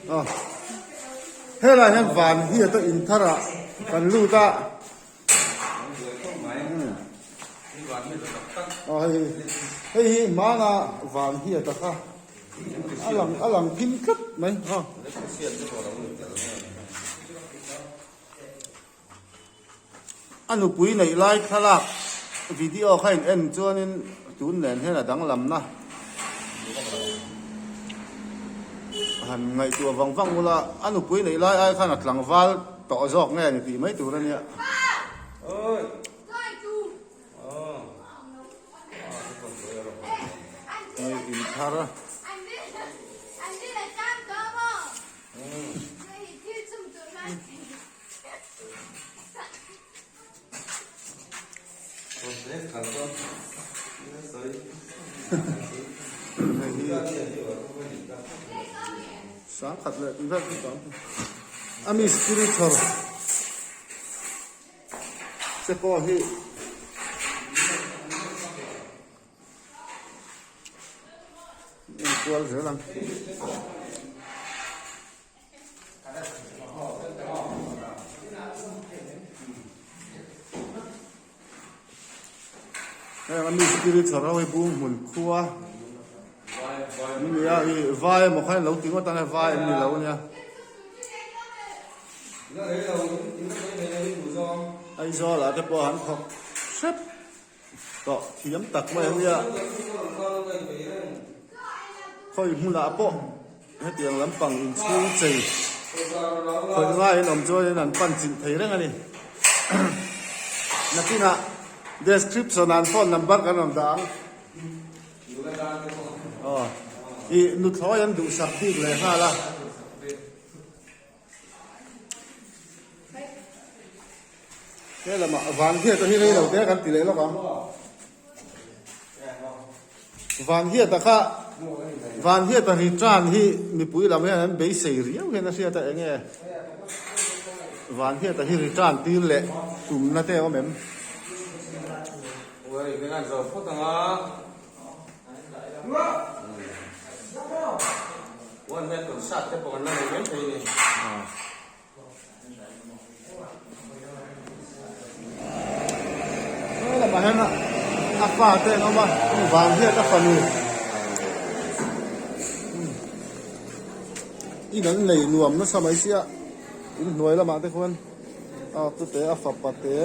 Aw helai hian van hi a ta in thar ah kan lut a aw hei hei hi hmana van hi a ta kha a lang a lang thim tlat mai aw. A nupui neih lai thlalak video kha in en chuanin tun nen hian a danglamna han ngaihtuah vang vang ula a nupui neih lai ai khan a tlangval tawh zawk nge ni tih mai tur a nia. Hei inthar. Sangkhat leh tih vel chu tam a mistiri chhawr te pawh hi enkual zel ang. Heng a mistiri chhawr ho hi bung hmun khua an ni a ih vai emaw khan lo ti ngawt ang e vai an ni lo ania. Aizawl ah te pawh an thawk hrep. Tawh thiam tak mai ang nia. Khawi hmunah pawh hetiang lampang inchhung chei khawih ngaiin awm chuanin an pan chilh thei reng a ni. Nakinah description ah an phone number kan rawn dah ang. Aw ih nuthlawi an duhsak bik leh nghal a. He lamah van hiata hi rei lo te kan ti leh lawk ang. Van hiata kha van hiata return hi mipui lam hian an beisei riau hian a hriat a enge van hiata hi return tir leh tumna te a awm em? He lamah hian a fa te an awm a van hian a fanu in an nei nuam nasa mai sia inhnuai lamah te khuan a tute a fapa te.